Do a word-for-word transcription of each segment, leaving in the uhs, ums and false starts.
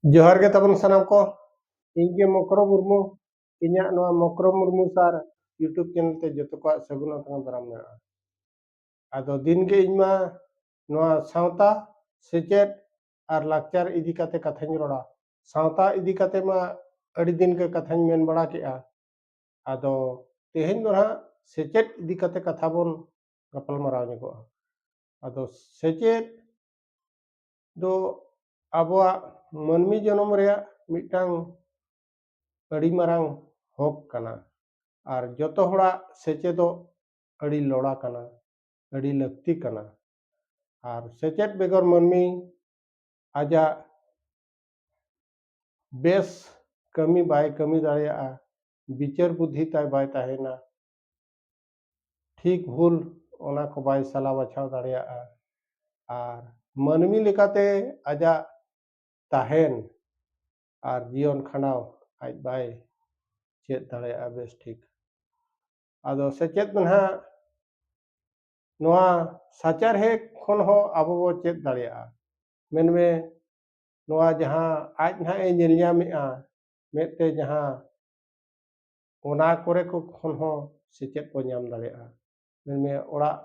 ᱡᱚᱦᱟᱨ ᱜᱮ ᱛᱟᱵᱚᱱ ᱥᱟᱱᱟᱢ ᱠᱚ᱾ ᱤᱧ ᱜᱮ ᱢᱚᱠᱨᱚ ᱢᱩᱨᱢᱩ᱾ ᱤᱧᱟᱹᱜ ᱱᱚᱣᱟ ᱢᱚᱠᱨᱚ ᱢᱩᱨᱢᱩ ᱥᱟᱨ YouTube ᱪᱮᱱᱮᱞ ᱛᱮ ᱡᱚᱛᱚ ᱠᱚᱣᱟᱜ ᱥᱟᱹᱜᱩᱱ ᱟᱛᱟᱝ ᱫᱟᱨᱟᱢ ᱢᱮᱱᱟᱜᱼᱟ᱾ ᱟᱫᱚ ᱫᱤᱱ ᱜᱮ ᱤᱧ ᱢᱟ ᱱᱚᱣᱟ ᱥᱟᱶᱛᱟ, ᱥᱮᱪᱮᱫ ᱟᱨ ᱞᱟᱠᱪᱟᱨ ᱤᱫᱤ ᱠᱟᱛᱮ ᱠᱟᱛᱷᱟᱧ ᱨᱚᱲᱟ᱾ ᱥᱟᱶᱛᱟ ᱤᱫᱤ ᱠᱟᱛᱮ ᱢᱟ ᱟᱹᱰᱤ ᱫᱤᱱ ᱜᱮ ᱠᱟᱛᱷᱟᱧ ᱢᱮᱱ ᱵᱟᱲᱟ ᱠᱮᱜᱼᱟ᱾ ᱟᱫᱚ ᱛᱮᱦᱮᱧ ᱫᱚ ᱱᱟᱦᱟᱜ ᱥᱮᱪᱮᱫ ᱤᱫᱤ ᱠᱟᱛᱮ ᱠᱟᱛᱷᱟ ᱵᱚᱱ ᱜᱟᱯᱟᱞᱢᱟᱨᱟᱣ ᱧᱚᱜᱚᱜᱼᱟ᱾ ᱟᱫᱚ ᱥᱮᱪᱮᱫ ᱫᱚ ᱟᱵᱚᱣᱟᱜ ᱢᱟᱹᱱᱢᱤ ᱡᱚᱱᱚᱢ ᱨᱮᱭᱟᱜ ᱢᱤᱫᱴᱟᱝ ᱟᱹᱰᱤ ᱢᱟᱨᱟᱝ ᱦᱚᱠ ᱠᱟᱱᱟ᱾ ᱟᱨ ᱡᱚᱛᱚ ᱦᱚᱲᱟᱜ ᱥᱮᱪᱮᱫᱚᱜ ᱟᱹᱰᱤ ᱞᱚᱲᱟ ᱠᱟᱱᱟ, ᱟᱹᱰᱤ ᱞᱟᱹᱠᱛᱤ ᱠᱟᱱᱟ᱾ ᱟᱨ ᱥᱮᱪᱮᱫ ᱵᱮᱜᱚᱨ ᱢᱟᱹᱱᱢᱤ ᱟᱡᱟᱜ ᱵᱮᱥ ᱠᱟᱹᱢᱤ ᱵᱟᱭ ᱠᱟᱹᱢᱤ ᱫᱟᱲᱮᱭᱟᱜᱼᱟ, ᱵᱤᱪᱟᱹᱨ ᱵᱩᱫᱽᱫᱷᱤ ᱛᱟᱭ ᱵᱟᱭ ᱛᱟᱦᱮᱱᱟ, ᱴᱷᱤᱠ ᱵᱷᱩᱞ ᱚᱱᱟ ᱠᱚ ᱵᱟᱭ ᱥᱟᱞᱟ ᱵᱟᱪᱷᱟᱣ ᱫᱟᱲᱮᱭᱟᱜᱼᱟ᱾ ᱟᱨ ᱢᱟᱹᱱᱢᱤ ᱞᱮᱠᱟᱛᱮ ᱟᱡᱟᱜ ᱛᱟᱦᱮᱱ ᱟᱨ ᱡᱤᱭᱚᱱ ᱠᱷᱟᱸᱰᱟᱣ ᱟᱡ ᱵᱟᱭ ᱪᱮᱫ ᱫᱟᱲᱮᱭᱟᱜᱼᱟ ᱵᱮᱥ ᱴᱷᱤᱠ᱾ ᱟᱫᱚ ᱥᱮᱪᱮᱫ ᱫᱚ ᱱᱟᱦᱟᱜ ᱱᱚᱣᱟ ᱥᱟᱪᱟᱨᱦᱮ ᱠᱷᱚᱱ ᱦᱚᱸ ᱟᱵᱚ ᱵᱚ ᱪᱮᱫ ᱫᱟᱲᱮᱭᱟᱜᱼᱟ᱾ ᱢᱮᱱᱢᱮ ᱱᱚᱣᱟ ᱡᱟᱦᱟᱸ ᱟᱡ ᱱᱟᱦᱟᱜ ᱮ ᱧᱮᱞ ᱧᱟᱢᱮᱜᱼᱟ ᱢᱮᱫ ᱛᱮ, ᱡᱟᱦᱟᱸ ᱚᱱᱟ ᱠᱚᱨᱮ ᱠᱚ ᱠᱷᱚᱱ ᱦᱚᱸ ᱥᱮᱪᱮᱫ ᱵᱚ ᱧᱟᱢ ᱫᱟᱲᱮᱭᱟᱜᱼᱟ᱾ ᱢᱮᱱᱢᱮ ᱚᱲᱟᱜ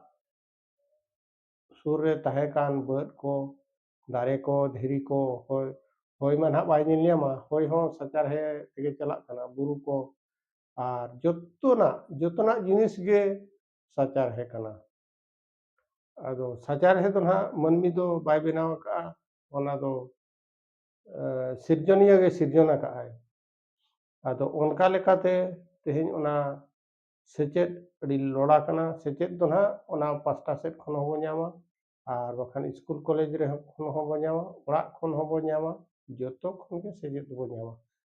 ᱥᱩᱨ ᱨᱮ ᱛᱟᱦᱮᱸ ᱠᱟᱱ ᱵᱟᱹᱫᱽ ᱠᱚ, ᱫᱟᱨᱮ ᱠᱚ, ᱫᱷᱤᱨᱤ ᱠᱚ, ᱦᱚᱭ, ᱦᱚᱭ ᱢᱟ ᱱᱟᱦᱟᱜ ᱵᱟᱭ ᱧᱮᱞ ᱧᱟᱢᱟ, ᱦᱚᱭ ᱦᱚᱸ ᱥᱟᱪᱟᱨᱦᱮ ᱛᱮᱜᱮ ᱪᱟᱞᱟᱜ ᱠᱟᱱᱟ, ᱵᱩᱨᱩ ᱠᱚ, ᱟᱨ ᱡᱚᱛᱚᱱᱟᱜ, ᱡᱚᱛᱚᱱᱟᱜ ᱡᱤᱱᱤᱥ ᱜᱮ ᱥᱟᱪᱟᱨᱦᱮ ᱠᱟᱱᱟ᱾ ᱟᱫᱚ ᱥᱟᱪᱟᱨᱦᱮ ᱫᱚ ᱱᱟᱦᱟᱜ ᱢᱟᱹᱱᱢᱤ ᱫᱚ ᱵᱟᱭ ᱵᱮᱱᱟᱣ ᱟᱠᱟᱫᱼᱟ, ᱚᱱᱟ ᱫᱚ, ᱮ, ᱥᱤᱨᱡᱚᱱᱤᱭᱟᱹ ᱜᱮ ᱥᱤᱨᱡᱚᱱ ᱟᱠᱟᱫᱼᱟᱭ᱾ ᱟᱫᱚ ᱚᱱᱠᱟ ᱞᱮᱠᱟᱛᱮ ᱛᱮᱦᱮᱧ ᱚᱱᱟ ᱥᱮᱪᱮᱫ ᱟᱹᱰᱤ ᱞᱚᱲᱟ ᱠᱟᱱᱟ᱾ ᱥᱮᱪᱮᱫ ᱫᱚ ᱱᱟᱦᱟᱜ ᱚᱱᱟ ᱯᱟᱥᱴᱟ ᱥᱮᱫ ᱠᱷᱚᱱ ᱦᱚᱸᱵᱚ ᱧᱟᱢᱟ, ᱟᱨ ᱵᱟᱠᱷᱟᱱ ᱥᱠᱩᱞ ᱠᱚᱞᱮᱡᱽ ᱨᱮᱦᱚᱸ ᱠᱷᱚᱱ ᱦᱚᱸᱵᱚ ᱧᱟᱢᱟ, ᱚᱲᱟᱜ ᱠᱷᱚᱱ ᱦᱚᱸᱵᱚ ᱧᱟᱢᱟ, ᱡᱚᱛᱚ ᱠᱷᱚᱱ ᱜᱮ ᱥᱮᱪᱮᱫ ᱫᱚᱵᱚ ᱧᱟᱢᱟ᱾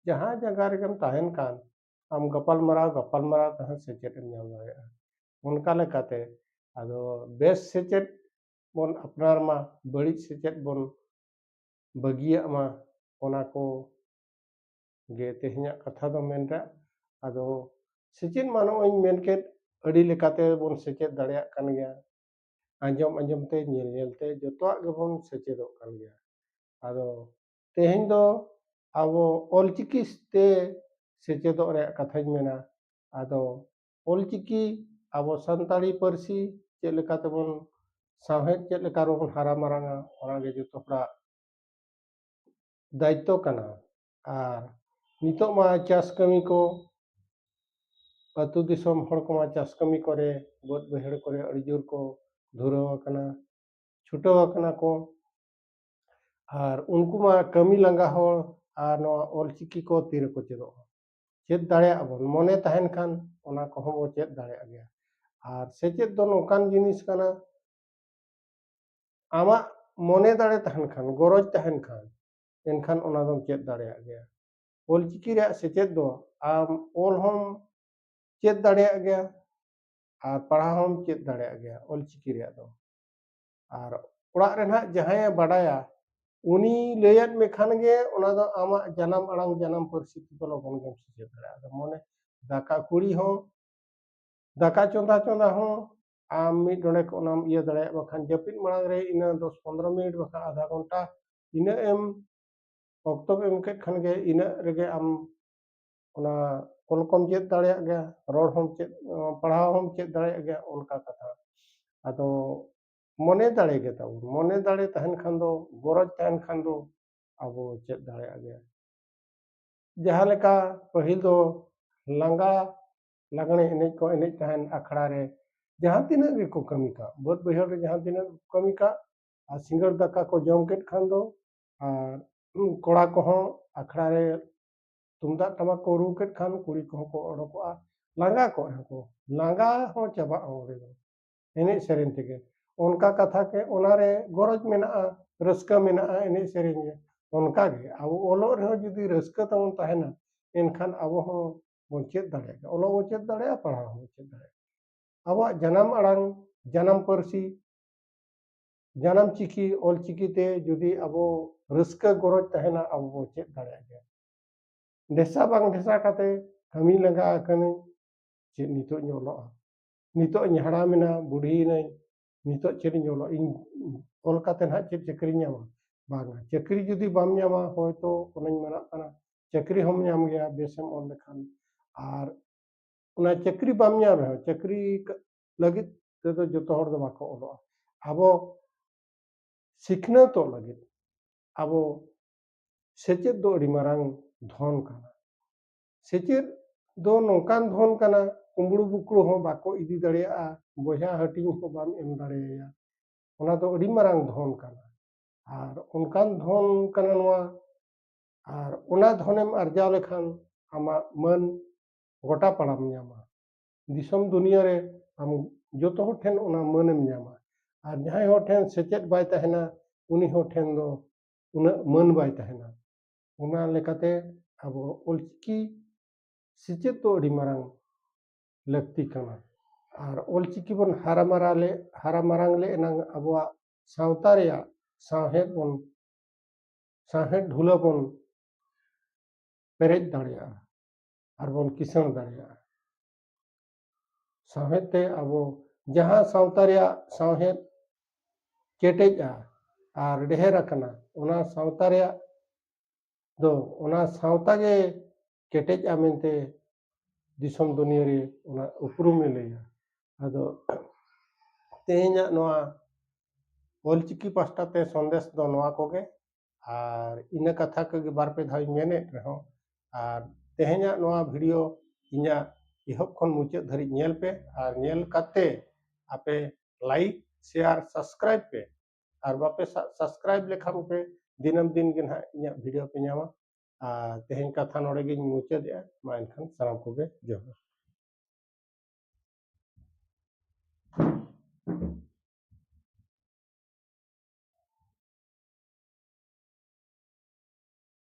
ᱡᱟᱦᱟᱸ ᱡᱟᱭᱜᱟ ᱨᱮᱜᱮᱢ ᱛᱟᱦᱮᱱ ᱠᱟᱱ, ᱟᱢ ᱜᱟᱯᱟᱞᱢᱟᱨᱟᱣ, ᱜᱟᱯᱟᱞᱢᱟᱨᱟᱣ ᱛᱮᱦᱚᱸ ᱥᱮᱪᱮᱫ ᱮᱢ ᱧᱟᱢ ᱫᱟᱲᱮᱭᱟᱜᱼᱟ᱾ ᱚᱱᱠᱟ ᱞᱮᱠᱟᱛᱮ ᱟᱫᱚ ᱵᱮᱥ ᱥᱮᱪᱮᱫ ᱵᱚᱱ ᱟᱯᱱᱟᱨ ᱢᱟ, ᱵᱟᱹᱲᱤᱡ ᱥᱮᱪᱮᱫ ᱵᱚᱱ ᱵᱟᱹᱜᱤᱭᱟᱜ ᱢᱟ, ᱚᱱᱟ ᱠᱚ ᱜᱮ ᱛᱮᱦᱮᱧᱟᱜ ᱠᱟᱛᱷᱟ ᱫᱚ ᱢᱮᱱ ᱨᱮᱭᱟᱜ᱾ ᱟᱫᱚ ᱥᱮᱪᱮᱫ ᱢᱟ ᱱᱚᱜᱼᱚᱭ ᱤᱧ ᱢᱮᱱ ᱠᱮᱫ, ᱟᱹᱰᱤ ᱞᱮᱠᱟᱛᱮ ᱵᱚᱱ ᱥᱮᱪᱮᱫ ᱫᱟᱲᱮᱭᱟᱜ ᱠᱟᱱ ᱜᱮᱭᱟ᱾ ᱟᱸᱡᱚᱢ ᱟᱸᱡᱚᱢ ᱛᱮ, ᱧᱮᱞ ᱧᱮᱞ ᱛᱮ ᱡᱚᱛᱚᱣᱟᱜ ᱜᱮᱵᱚᱱ ᱥᱮᱪᱮᱫᱚᱜ ᱠᱟᱱ ᱜᱮᱭᱟ᱾ ᱟᱫᱚ ᱛᱮᱦᱮᱧ ᱫᱚ ᱟᱵᱚ ᱚᱞᱪᱤᱠᱤ ᱛᱮ ᱥᱮᱪᱮᱫᱚᱜ ᱨᱮᱭᱟᱜ ᱠᱟᱛᱷᱟᱧ ᱢᱮᱱᱟ᱾ ᱟᱫᱚ ᱚᱞᱪᱤᱠᱤ ᱟᱵᱚ ᱥᱟᱱᱛᱟᱲᱤ ᱯᱟᱹᱨᱥᱤ ᱪᱮᱫ ᱞᱮᱠᱟ ᱛᱮᱵᱚᱱ, ᱥᱟᱶᱦᱮᱫ ᱪᱮᱫ ᱞᱮᱠᱟ ᱨᱮᱵᱚᱱ ᱦᱟᱨᱟ ᱢᱟᱨᱟᱝᱟ, ᱚᱱᱟᱜᱮ ᱡᱚᱛᱚ ᱦᱚᱲᱟᱜ ᱫᱟᱭᱤᱛᱛᱚ ᱠᱟᱱᱟ᱾ ᱟᱨ ᱱᱤᱛᱚᱜ ᱢᱟ ᱪᱟᱥ ᱠᱟᱹᱢᱤ ᱠᱚ ᱟᱹᱛᱩ ᱫᱤᱥᱚᱢ ᱦᱚᱲ ᱠᱚᱢᱟ ᱪᱟᱥ ᱠᱟᱹᱢᱤ ᱠᱚᱨᱮ, ᱵᱟᱹᱫᱽ ᱵᱟᱹᱭᱦᱟᱹᱲ ᱠᱚᱨᱮ ᱟᱹᱰᱤ ᱡᱳᱨ ᱠᱚ ᱫᱷᱩᱨᱟᱹᱣ ᱟᱠᱟᱱᱟ, ᱪᱷᱩᱴᱟᱹᱣ ᱟᱠᱟᱱᱟ ᱠᱚ᱾ ᱟᱨ ᱩᱱᱠᱩ ᱢᱟ ᱠᱟᱹᱢᱤ ᱞᱟᱸᱜᱟ ᱦᱚᱲ, ᱟᱨ ᱱᱚᱣᱟ ᱚᱞᱪᱤᱠᱤ ᱠᱚ ᱛᱤᱨᱮᱠᱚ ᱪᱮᱫᱚᱜᱼᱟ? ᱪᱮᱫ ᱫᱟᱲᱮᱭᱟᱜᱼᱟ ᱵᱚᱱ, ᱢᱚᱱᱮ ᱛᱟᱦᱮᱱ ᱠᱷᱟᱱ ᱚᱱᱟ ᱠᱚᱦᱚᱸ ᱵᱚ ᱪᱮᱫ ᱫᱟᱲᱮᱭᱟᱜ ᱜᱮᱭᱟ᱾ ᱟᱨ ᱥᱮᱪᱮᱫ ᱫᱚ ᱱᱚᱝᱠᱟᱱ ᱡᱤᱱᱤᱥ ᱠᱟᱱᱟ, ᱟᱢᱟᱜ ᱢᱚᱱᱮ ᱫᱟᱲᱮ ᱛᱟᱦᱮᱱ ᱠᱷᱟᱱ, ᱜᱚᱨᱚᱡᱽ ᱛᱟᱦᱮᱱ ᱠᱷᱟᱱ, ᱮᱱᱠᱷᱟᱱ ᱚᱱᱟ ᱫᱚᱢ ᱪᱮᱫ ᱫᱟᱲᱮᱭᱟᱜ ᱜᱮᱭᱟ᱾ ᱚᱞᱪᱤᱠᱤ ᱨᱮᱭᱟᱜ ᱥᱮᱪᱮᱫ ᱫᱚ ᱟᱢ ᱚᱞ ᱦᱚᱸᱢ ᱪᱮᱫ ᱫᱟᱲᱮᱭᱟᱜ ᱜᱮᱭᱟ ᱟᱨ ᱯᱟᱲᱦᱟᱣ ᱦᱚᱸᱢ ᱪᱮᱫ ᱫᱟᱲᱮᱭᱟᱜ ᱜᱮᱭᱟ ᱚᱞᱪᱤᱠᱤ ᱨᱮᱭᱟᱜ ᱫᱚ᱾ ᱟᱨ ᱚᱲᱟᱜ ᱨᱮ ᱱᱟᱦᱟᱜ ᱡᱟᱦᱟᱸᱭᱮ ᱵᱟᱰᱟᱭᱟ, ᱩᱱᱤ ᱞᱟᱹᱭᱟᱫ ᱢᱮ ᱠᱷᱟᱱ ᱜᱮ ᱚᱱᱟ ᱫᱚ ᱟᱢᱟᱜ ᱡᱟᱱᱟᱢ ᱟᱲᱟᱝ, ᱡᱟᱱᱟᱢ ᱯᱟᱹᱨᱥᱤ ᱛᱮᱫᱚ ᱞᱚᱜᱚᱱ ᱜᱮᱢ ᱥᱮᱪᱮᱫ ᱫᱟᱲᱮᱭᱟᱜᱼᱟ᱾ ᱟᱫᱚ ᱢᱚᱱᱮ, ᱫᱟᱠᱟ ᱠᱩᱲᱤ ᱦᱚᱸ, ᱫᱟᱠᱟ ᱪᱚᱸᱫᱟ ᱪᱚᱸᱫᱟ ᱦᱚᱸ ᱟᱢ ᱢᱤᱫ ᱰᱚᱸᱰᱮᱠ ᱚᱱᱟᱢ ᱤᱭᱟᱹ ᱫᱟᱲᱮᱭᱟᱜ, ᱵᱟᱠᱷᱟᱱ ᱡᱟᱹᱯᱤᱫ ᱢᱟᱲᱟᱝ ᱨᱮ ᱤᱱᱟᱹ ᱫᱚᱥ ᱯᱚᱱᱨᱚ ᱢᱤᱱᱤᱴ ᱵᱟᱠᱷᱟᱱ ᱟᱫᱷᱟ ᱜᱷᱚᱱᱴᱟ ᱤᱱᱟᱹᱜ ᱮᱢ ᱚᱠᱛᱚᱢ ᱮᱢ ᱠᱮᱫ ᱠᱷᱟᱱ ᱜᱮ ᱤᱱᱟᱹᱜ ᱨᱮᱜᱮ ᱟᱢ ᱚᱱᱟ ᱚᱞ ᱠᱚᱢ ᱪᱮᱫ ᱫᱟᱲᱮᱭᱟᱜ ᱜᱮᱭᱟ, ᱨᱚᱲ ᱦᱚᱸᱢ ᱪᱮᱫ, ᱯᱟᱲᱦᱟᱣ ᱦᱚᱸᱢ ᱪᱮᱫ ᱫᱟᱲᱮᱭᱟᱜ ᱜᱮᱭᱟ, ᱚᱱᱠᱟ ᱠᱟᱛᱷᱟ᱾ ᱟᱫᱚ ᱢᱚᱱᱮ ᱫᱟᱲᱮ ᱜᱮ ᱛᱟᱵᱚᱱ, ᱢᱚᱱᱮ ᱫᱟᱲᱮ ᱛᱟᱦᱮᱱ ᱠᱷᱟᱱ ᱫᱚ, ᱜᱚᱨᱚᱡᱽ ᱛᱟᱦᱮᱱ ᱠᱷᱟᱱ ᱫᱚ ᱟᱵᱚ ᱪᱮᱫ ᱫᱟᱲᱮᱭᱟᱜ ᱜᱮᱭᱟ᱾ ᱡᱟᱦᱟᱸ ᱞᱮᱠᱟ ᱯᱟᱹᱦᱤᱞ ᱫᱚ ᱞᱟᱸᱜᱟ ᱞᱟᱜᱽᱬᱮ ᱮᱱᱮᱡ ᱠᱚ ᱮᱱᱮᱡ ᱛᱟᱦᱮᱱ ᱟᱠᱷᱲᱟ ᱨᱮ, ᱡᱟᱦᱟᱸ ᱛᱤᱱᱟᱹᱜ ᱜᱮᱠᱚ ᱠᱟᱹᱢᱤ ᱠᱟᱜ, ᱵᱟᱹᱫᱽ ᱵᱟᱹᱭᱦᱟᱹᱲ ᱨᱮ ᱡᱟᱦᱟᱸ ᱛᱤᱱᱟᱹᱜ ᱠᱚ ᱠᱟᱹᱢᱤ ᱠᱟᱜ, ᱟᱨ ᱥᱤᱸᱜᱟᱹᱲ ᱫᱟᱠᱟ ᱠᱚ ᱡᱚᱢ ᱠᱮᱫ ᱠᱷᱟᱱ ᱫᱚ, ᱟᱨ ᱠᱚᱲᱟ ᱠᱚᱦᱚᱸ ᱟᱠᱷᱲᱟ ᱨᱮ ᱛᱩᱢᱫᱟᱜ ᱴᱟᱢᱟᱠ ᱠᱚ ᱨᱩ ᱠᱮᱫ ᱠᱷᱟᱱ ᱠᱩᱲᱤ ᱠᱚᱦᱚᱸ ᱠᱚ ᱚᱰᱚᱠᱚᱜᱼᱟ, ᱞᱟᱸᱜᱟ ᱠᱚᱜ ᱨᱮᱦᱚᱸ ᱠᱚ, ᱞᱟᱸᱜᱟ ᱦᱚᱸ ᱪᱟᱵᱟᱜᱼᱟ ᱚᱸᱰᱮ ᱫᱚ ᱮᱱᱮᱡ ᱥᱮᱨᱮᱧ ᱛᱮᱜᱮ᱾ ᱚᱱᱠᱟ ᱠᱟᱛᱷᱟ ᱜᱮ, ᱚᱱᱟᱨᱮ ᱜᱚᱨᱚᱡᱽ ᱢᱮᱱᱟᱜᱼᱟ, ᱨᱟᱹᱥᱠᱟᱹ ᱢᱮᱱᱟᱜᱼᱟ ᱮᱱᱮᱡ ᱥᱮᱨᱮᱧ ᱨᱮ᱾ ᱚᱱᱠᱟᱜᱮ ᱟᱵᱚ ᱚᱞᱚᱜ ᱨᱮᱦᱚᱸ ᱡᱩᱫᱤ ᱨᱟᱹᱥᱠᱟᱹ ᱛᱟᱵᱚᱱ ᱛᱟᱦᱮᱱᱟ, ᱮᱱᱠᱷᱟᱱ ᱟᱵᱚ ᱦᱚᱸ ᱵᱚᱱ ᱪᱮᱫ ᱫᱟᱲᱮᱭᱟᱜᱼᱟ, ᱚᱞᱚᱜ ᱵᱚᱱ ᱪᱮᱫ ᱫᱟᱲᱮᱭᱟᱜᱼᱟ, ᱯᱟᱲᱦᱟᱣ ᱦᱚᱸ ᱵᱚᱱ ᱪᱮᱫ ᱫᱟᱲᱮᱭᱟᱜᱼᱟ᱾ ᱟᱵᱚᱣᱟᱜ ᱡᱟᱱᱟᱢ ᱟᱲᱟᱝ, ᱡᱟᱱᱟᱢ ᱯᱟᱹᱨᱥᱤ, ᱡᱟᱱᱟᱢ ᱪᱤᱠᱤ, ᱚᱞ ᱪᱤᱠᱤ ᱛᱮ ᱡᱩᱫᱤ ᱟᱵᱚ ᱨᱟᱹᱥᱠᱟᱹ ᱜᱚᱨᱚᱡᱽ ᱛᱟᱦᱮᱱᱟ, ᱟᱵᱚ ᱵᱚᱱ ᱪᱮᱫ ᱫᱟᱲᱮᱭᱟᱜ ᱜᱮᱭᱟ᱾ ᱰᱷᱮᱥᱟ ᱵᱟᱝ ᱰᱷᱮᱥᱟ ᱠᱟᱛᱮ ᱠᱟᱹᱢᱤ ᱞᱟᱸᱜᱟ ᱟᱠᱟᱱᱟᱹᱧ, ᱪᱮᱫ ᱱᱤᱛᱚᱜ ᱤᱧ ᱚᱞᱚᱜᱼᱟ? ᱱᱤᱛᱚᱜ ᱤᱧ ᱦᱟᱲᱟᱢᱮᱱᱟ, ᱵᱩᱰᱷᱤᱭᱮᱱᱟᱹᱧ, ᱱᱤᱛᱚᱜ ᱪᱮᱫ ᱤᱧ ᱚᱞᱚᱜ? ᱤᱧ ᱚᱞ ᱠᱟᱛᱮ ᱱᱟᱦᱟᱜ ᱪᱮᱫ ᱪᱟᱹᱠᱨᱤᱧ ᱧᱟᱢᱟ? ᱵᱟᱝᱟ᱾ ᱪᱟᱹᱠᱨᱤ ᱡᱩᱫᱤ ᱵᱟᱢ ᱧᱟᱢᱟ, ᱦᱚᱭᱛᱚ ᱚᱱᱟᱧ ᱢᱮᱱᱟᱜ ᱠᱟᱱᱟ, ᱪᱟᱹᱠᱨᱤ ᱦᱚᱸᱢ ᱧᱟᱢ ᱜᱮᱭᱟ ᱵᱮᱥᱮᱢ ᱚᱞ ᱞᱮᱠᱷᱟᱱ᱾ ᱟᱨ ᱚᱱᱟ ᱪᱟᱹᱠᱨᱤ ᱵᱟᱢ ᱧᱟᱢ ᱨᱮᱦᱚᱸ, ᱪᱟᱹᱠᱨᱤ ᱠ-, ᱞᱟᱹᱜᱤᱫ ᱛᱮᱫᱚ ᱡᱚᱛᱚ ᱦᱚᱲ ᱫᱚ ᱵᱟᱠᱚ ᱚᱞᱚᱜᱼᱟ᱾ ᱟᱵᱚ ᱥᱤᱠᱷᱱᱟᱹᱛᱚᱜ ᱞᱟᱹᱜᱤᱫ ᱟᱵᱚ ᱥᱮᱪᱮᱫ ᱫᱚ ᱟᱹᱰᱤ ᱢᱟᱨᱟᱝ ᱫᱷᱚᱱ ᱠᱟᱱᱟ᱾ ᱥᱮᱪᱮᱫ ᱫᱚ ᱱᱚᱝᱠᱟᱱ ᱫᱷᱚᱱ ᱠᱟᱱᱟ, ᱠᱩᱢᱵᱽᱲᱩ ᱵᱩᱠᱲᱩ ᱦᱚᱸ ᱵᱟᱠᱚ ᱤᱫᱤ ᱫᱟᱲᱮᱭᱟᱜᱼᱟ, ᱵᱚᱭᱦᱟ ᱦᱟᱹᱴᱤᱧ ᱦᱚᱸ ᱵᱟᱢ ᱮᱢ ᱫᱟᱲᱮᱭᱟᱭᱟ᱾ ᱚᱱᱟ ᱫᱚ ᱟᱹᱰᱤ ᱢᱟᱨᱟᱝ ᱫᱷᱚᱱ ᱠᱟᱱᱟ᱾ ᱟᱨ ᱚᱱᱠᱟᱱ ᱫᱷᱚᱱ ᱠᱟᱱᱟ ᱱᱚᱣᱟ᱾ ᱟᱨ ᱚᱱᱟ ᱫᱷᱚᱱᱮᱢ ᱟᱨᱡᱟᱣ ᱞᱮᱠᱷᱟᱱ ᱟᱢᱟᱜ ᱢᱟᱹᱱ ᱜᱚᱴᱟ ᱯᱟᱲᱟᱢ ᱧᱟᱢᱟ᱾ ᱫᱤᱥᱚᱢ ᱫᱩᱱᱤᱭᱟᱹ ᱨᱮ ᱟᱢ ᱡᱚᱛᱚ ᱦᱚᱲ ᱴᱷᱮᱱ ᱚᱱᱟ ᱢᱟᱹᱱᱮᱢ ᱧᱟᱢᱟ᱾ ᱟᱨ ᱡᱟᱦᱟᱸᱭ ᱦᱚᱲ ᱴᱷᱮᱱ ᱥᱮᱪᱮᱫ ᱵᱟᱭ ᱛᱟᱦᱮᱱᱟ, ᱩᱱᱤ ᱦᱚᱲ ᱴᱷᱮᱱ ᱫᱚ ᱩᱱᱟᱹᱜ ᱢᱟᱹᱱ ᱵᱟᱭ ᱛᱟᱦᱮᱱᱟ᱾ ᱚᱱᱟ ᱞᱮᱠᱟᱛᱮ ᱟᱵᱚ ᱚᱞᱪᱤᱠᱤ ᱥᱮᱪᱮᱫ ᱫᱚ ᱟᱹᱰᱤ ᱢᱟᱨᱟᱝ ᱞᱟᱹᱠᱛᱤ ᱠᱟᱱᱟ᱾ ᱟᱨ ᱚᱞᱪᱤᱠᱤ ᱵᱚᱱ ᱦᱟᱨᱟ ᱢᱟᱨᱟ ᱞᱮ, ᱦᱟᱨᱟ ᱢᱟᱨᱟᱝ ᱞᱮ ᱮᱱᱟᱝ ᱟᱵᱚᱣᱟᱜ ᱥᱟᱶᱛᱟ ᱨᱮᱭᱟᱜ ᱥᱟᱶᱦᱮᱫ ᱵᱚᱱ, ᱥᱟᱶᱦᱮᱫ ᱰᱷᱩᱞᱟᱹ ᱵᱚᱱ ᱯᱮᱨᱮᱡ ᱫᱟᱲᱮᱭᱟᱜᱼᱟ ᱟᱨ ᱵᱚᱱ ᱠᱤᱥᱟᱹᱬ ᱫᱟᱲᱮᱭᱟᱜᱼᱟ᱾ ᱥᱟᱶᱦᱮᱫ ᱛᱮ ᱟᱵᱚ ᱡᱟᱦᱟᱸ ᱥᱟᱶᱛᱟ ᱨᱮᱭᱟᱜ ᱥᱟᱶᱦᱮᱫ ᱠᱮᱴᱮᱡᱼᱟ ᱟᱨ ᱰᱷᱮᱨ ᱟᱠᱟᱱᱟ, ᱚᱱᱟ ᱥᱟᱶᱛᱟ ᱨᱮᱭᱟᱜ ᱫᱚ ᱚᱱᱟ ᱥᱟᱶᱛᱟ ᱜᱮ ᱠᱮᱴᱮᱡᱼᱟ ᱢᱮᱱᱛᱮ ᱫᱤᱥᱚᱢ ᱫᱩᱱᱤᱭᱟᱹ ᱨᱮ ᱚᱱᱟ ᱩᱯᱨᱩᱢᱮ ᱞᱟᱹᱭᱟ᱾ ᱟᱫᱚ ᱛᱮᱦᱮᱧᱟᱜ ᱱᱚᱣᱟ ᱚᱞᱪᱤᱠᱤ ᱯᱟᱥᱴᱟ ᱛᱮ ᱥᱚᱱᱫᱮᱥ ᱫᱚ ᱱᱚᱣᱟ ᱠᱚᱜᱮ᱾ ᱟᱨ ᱤᱱᱟᱹ ᱠᱟᱛᱷᱟ ᱠᱚᱜᱮ ᱵᱟᱨ ᱯᱮ ᱫᱷᱟᱣ ᱤᱧ ᱢᱮᱱᱮᱫ ᱨᱮᱦᱚᱸ, ᱟᱨ ᱛᱮᱦᱮᱧᱟᱜ ᱱᱚᱣᱟ ᱵᱷᱤᱰᱤᱭᱳ ᱤᱧᱟᱹᱜ ᱮᱦᱚᱵ ᱠᱷᱚᱱ ᱢᱩᱪᱟᱹᱫ ᱫᱷᱟᱹᱨᱤᱡ ᱧᱮᱞ ᱯᱮ, ᱟᱨ ᱧᱮᱞ ᱠᱟᱛᱮ ᱟᱯᱮ ᱞᱟᱭᱤᱠ, ᱥᱮᱭᱟᱨ, ᱥᱟᱵᱥᱠᱨᱟᱭᱤᱵ ᱯᱮ᱾ ᱟᱨ ᱵᱟᱯᱮ ᱥᱟ-, ᱥᱟᱵᱥᱠᱨᱟᱭᱤᱵ ᱞᱮᱠᱷᱟᱱ ᱯᱮ ᱫᱤᱱᱟᱹᱢ ᱫᱤᱱ ᱜᱮ ᱱᱟᱦᱟᱜ ᱤᱧᱟᱹᱜ ᱵᱷᱤᱰᱤᱭᱳ ᱯᱮ ᱧᱟᱢᱟ᱾ ᱟᱨ ᱛᱮᱦᱮᱧ ᱠᱟᱛᱷᱟ ᱱᱚᱰᱮ ᱜᱤᱧ ᱢᱩᱪᱟᱹᱫᱮᱜᱼᱟ᱾ ᱢᱟ ᱮᱱᱠᱷᱟᱱ ᱥᱟᱱᱟᱢ ᱠᱚᱜᱮ ᱡᱚᱦᱟᱨ᱾